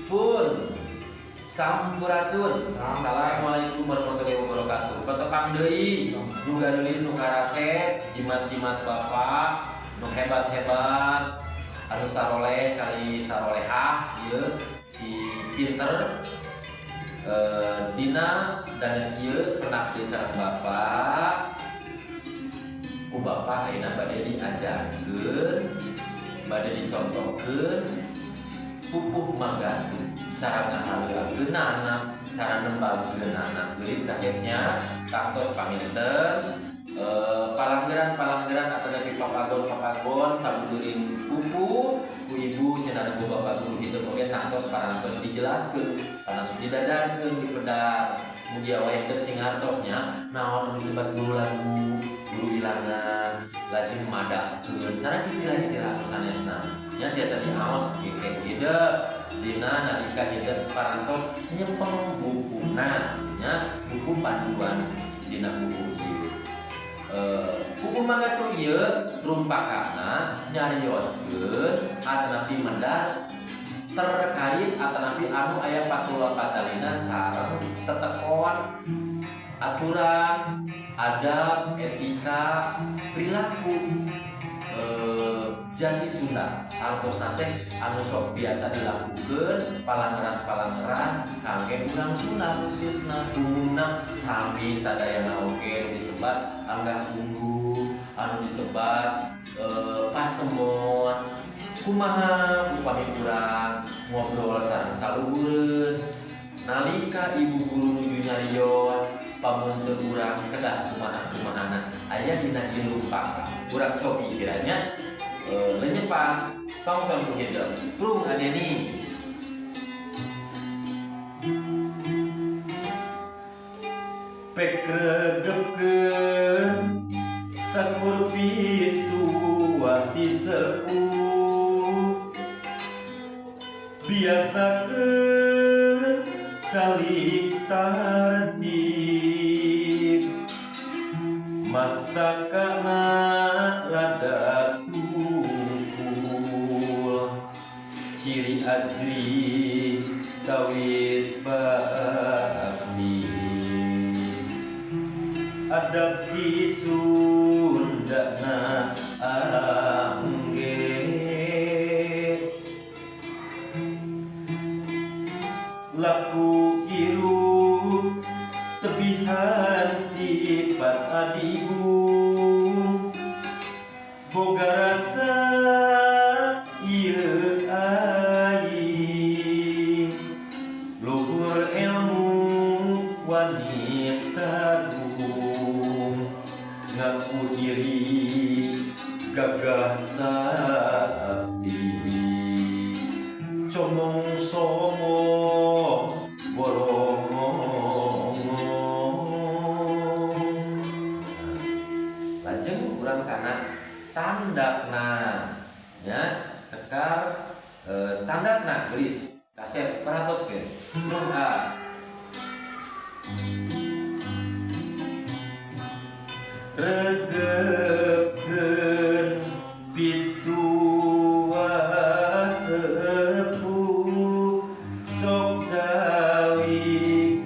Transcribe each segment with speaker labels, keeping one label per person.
Speaker 1: Pun Sampurasun. Assalamualaikum warahmatullahi wabarakatuh. Patepang deui nu gareulis, nu karasep, jimat-jimat bapak nu hebat-hebat, anu saroleh kali sarolehah ieu si pinter. Dina dan ieu pernah deui sareng bapak. Ku bapak ayeuna bade diajarkeun, bade dicontohkeun pupuh magatu, cara ngahaleuakeunana, cara nembangkeunana. Geulis, kasepnya tangtos panginten palanggeran-palanggeran atau dari papagon-papagon sabudurin pupuh ku ibu sinareng ku bapak guru gitu oge tangtos parantos dijelaskeun, parantos didadarkeun, dipedar. Mugia wae teu sing ngartosnya naon anu disebut guru lagu, guru bilangan, lajeng madahkeun sareng istilah-istilah anu sanesna nya tiasa diaos ke ide dina nalika ide parantos nyepeng bukuna nya, buku panduan. Dina buku ieu, buku magatu ieu rumpakana nyarioskeun atanapi mendar terkait atanapi anu aya patula patalina sareng tetekon, aturan, adab, etika, perilaku jati Sunda artosna teh anu sok biasa dilakukan palanggeran-palanggeran kangge urang Sunda khususna. Umumna sami sadayana oge nu disebat anggah ungguh, anu disebat pasemon. Kumaha upami urang ngobrol sareng saluhureun nalika ibu guru nuju nyarios, pamun teu urang kedah kumaha kumahana, aya dina ieu rumpaka. Urang cobi kiranya lenyepan, tongton ku hideung. Prung adeni.
Speaker 2: Pek redepkeun sakur pitu wati sepuh, biasakeun calik tartib, mastakana rada tungkul, ciri ajri tawis bakti, adab di Sundana angge laku irup tebihan sifat adigung, boga rasa ieu aing luhur ilmu, wanita dung ngaku diri gagah sakti, comong sombong borong.
Speaker 1: Lajeng urang kana tandakna nya, sekar tandakna. Gelis, kasep, perhatoskeun. Huruf A.
Speaker 2: Regepkeun pitua sepuh, sok calik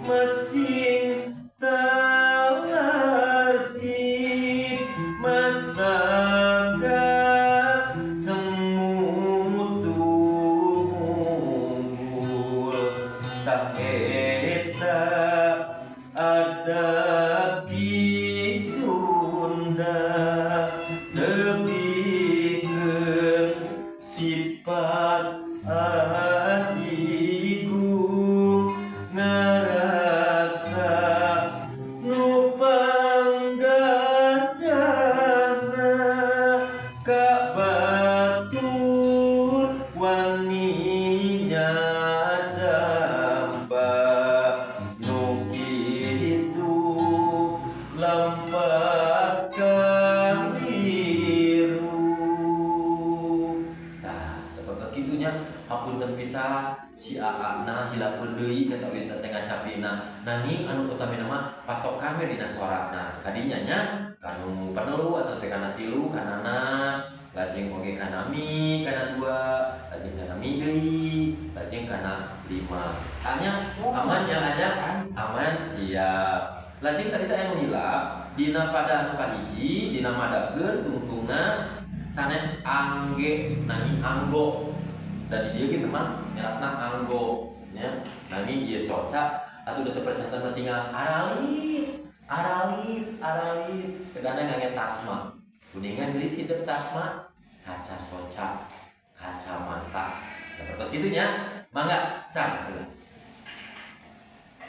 Speaker 2: masing talartib, mastaka semut unggul, tah eta adab di Sunda, tepikeun sifat adigung, ngarasa nu panggagahna ka batur wani nyacamba, nu kitu lampat kaliru.
Speaker 1: Tah, sapertos kitu nya. Hapunten pisan si AA na hilapeun deui kata wis teh ngacapina, nanging anu utamina mah patokan we dina sorana kadinya nya, kanu panelu atau teh kana tilu kanana, lajeng oge kana mi kana dua, lajeng kana mi deui. Lajeng kana 5. Tanya aman ya, anya aman, siap. Lajeng tadi teh anu hilap dina pada anu kahiji dina madakeun tungtungna sanes angge nanging anggo. Dan di dieu ge memang nyeratna anggo nya, nanging ieu soca atuh udah percanten mah tinggal aralit aralit aralit, kedana ngangge tasma kuningan, gelis hidup tasma kaca soca kacamata. Terus gitu nya, mangga can.